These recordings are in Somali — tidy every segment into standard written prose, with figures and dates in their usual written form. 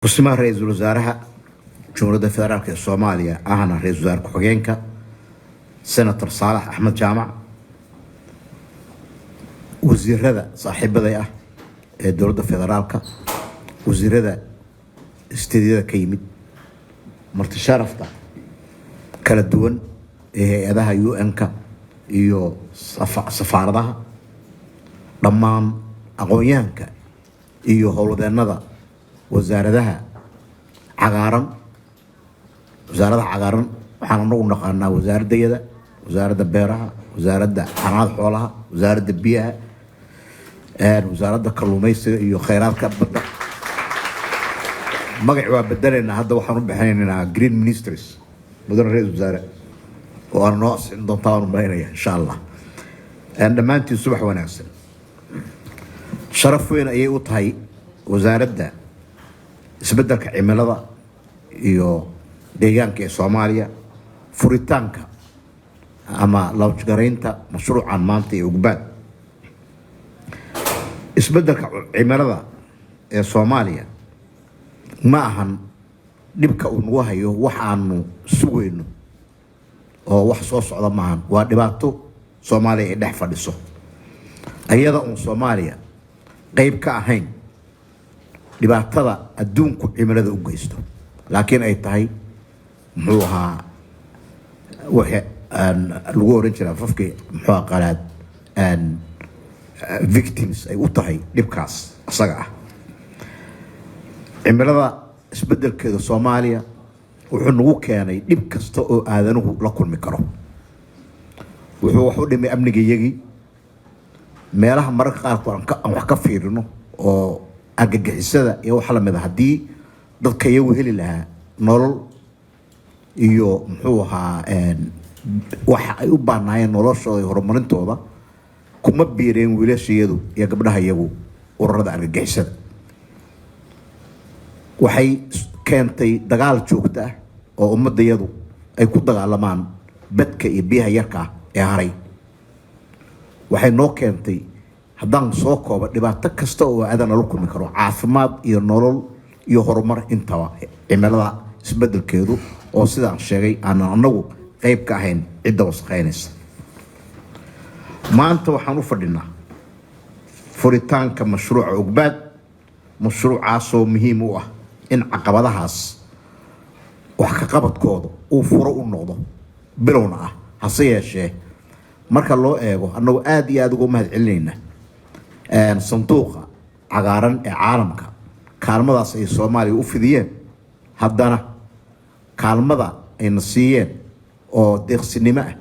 Kusimaha ra-iisul wasaaraha Jumhuuriyadda Federaalk ee Soomaaliya, ahna ra-isul wasaare ku-xigeenka, Senator Saalax Axmed Jaamac, wasiirada saaxiibaday ah ee dowladda federaalka, wasiirada isteedyada ka yimid, marti sharafta kala duwan ee hay-adaha UN-ka iyo safaaradaha, dhammaan aqoon-yahanka iyo howlwadeennada wasaaradaha cagaaran. Wasaaradaha cagaaran waxaan anagu naqaanaa wasaaraddayada, Wasaaradda Beeraha, Wasaaradda Xanaanada Xoolaha, Wasaaradda Biyaha, Wasaaradda Kalluumeysiga iyo Kheyraadka Badda. Magac waa bedelaynaa, hadda waxaan u bixinaynaa Green Ministries, mudane ra-isul wasaare, oo aan noo asixin doontaa waan umalaynaya, insha Allah. Dhammaantiin subax wanaagsan. Sharaf weyn ayay u tahay Wasaaradda Isbeddelka Cimilada iyo Deegaanka ee Soomaaliya furitaanka ama launch garaynta mashruucan maanta ee Ugbaad. Isbeddelka cimilada ee Soomaaliya ma ahan dhibka uu nagu hayo wax aanu sugayno oo wax soo socda maahan. Waa dhibaato Soomaaliya ay dhex fadhiso, ayada uun Soomaaliya qeyb ka ahayn dhibaatada adduunku cimilada u geysto, laakiin ay tahay, muxuu ahaa, wixii lagu oran jiraa afafkii, muxuu qalaad, victims ay u tahay dhibkaas isaga ah. Cimilada isbedelkeeda Soomaaliya wuxuu nagu keenay dhib kasta oo aadanuhu la kulmi karo. Wuxuu wax u dhimay amnigayagii, meelaha mararka qaarkood aan wax ka fiirino oo argagixisada iyo wax lamid a. Haddii dadka iyagu heli lahaa nolol iyo, muxuu ahaa, waxa ay u baahnaayeen noloshooda iyo horumarintooda, kuma biireen wiilashayadu iyo gabdhaha iyagu ururada argagixisada. Waxay keentay dagaal joogto ah oo ummadayadu ay ku dagaalamaan badka iyo biyaha yarka ah ee haray. Waxay noo keentay, haddaan soo kooba, dhibaato kasta oo aadana la kulmi karo, caafimaad iyo nolol iyo horumar intaba, cimilada isbedelkeedu oo sidaan sheegay aanan anagu qeyb ka ahayn cidda wasaqeynaysa. Maanta waxaan u fadhinaa furitaanka mashruuca Ogbaad, mashruucaasoo muhiim u ah in caqabadahaas wax ka qabadkooda uu furo u noqdo, bilowna ah. Hase yeeshee, marka loo eego, annagoo aada iyo aada uga mahad celinayna Sanduuqa Cagaaran ee Caalamka kaalmadaas ay Soomaaliya u fidiyeen, haddana kaalmada ayna siiyeen oo deeqsinimo ah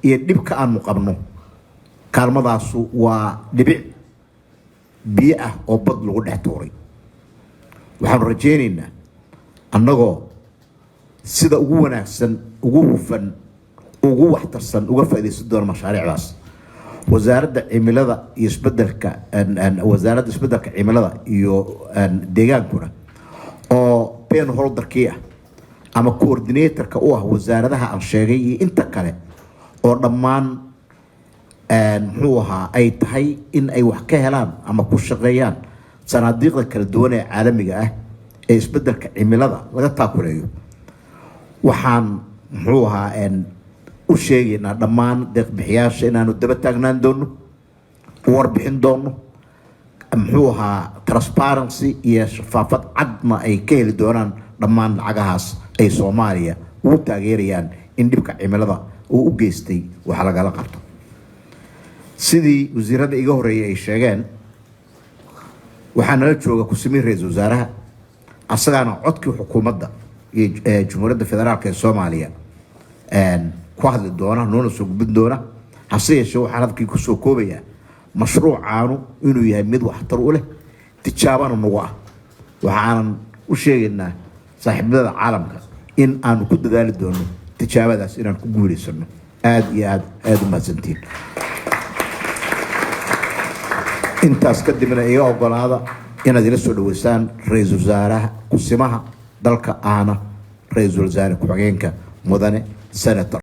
iyo dhibka aanu qabno, kaalmadaasu waa dhibic biyo ah oo bad lagu dhex tuuray. Waxaanu rajaynaynaa, annagoo sida ugu wanaagsan, ugu hufan, ugu waxtarsan uga faaidaysan doona mashaariicdaas, Wasaaradda Cimilada iyo isbedelka, Wasaaradda Isbedelka Cimilada iyo Deegaankuna oo pen holderkii ah ama coordinatorka u ah wasaaradaha aan sheegay iyo inta kale oo dhammaan, muxuu ahaa, ay tahay in ay wax ka helaan ama ku shaqeeyaan sanaadiiqda kala duwan ee caalamiga ah ee isbedelka cimilada laga taakuleeyo, waxaan, muxuu ahaa, u sheegaynaa dhammaan deeqbixiyaasha inaanu daba taagnaan doono, u warbixin doono, muxuu ahaa, transparency iyo shafaafad cadna ay ka heli doonaan dhammaan lacagahaas ay Soomaaliya ugu taageerayaan in dhibka cimilada uu u geystay wax lagala qabto. Sidii wasiirada iga horeeyay ay sheegeen, waxaa nala jooga kusimiin ra-iisul wasaaraha, asagaana codkii xukuumadda iyo Jumhuuriyadda Federaalk ee Soomaaliya ku hadli doona, noona soo gudbin doona. Hase yeeshee, waxaan hadalkii kusoo koobayaa mashruucaanu inuu yahay mid waxtar u leh, tijaabana nagu ah. Waxaanan u sheegaynaa saaxiibada caalamka in aanu ku dadaali doono tijaabadaas inaan ku guuleysano. Aada iyo aad aada u mahadsantiin. Intaas kadibna iga ogolaada inaad ila soo dhaweysaan ra-iisul wasaaraha kusimaha dalka, ahna ra-iisul wasaare ku-xigeenka, mudane Senator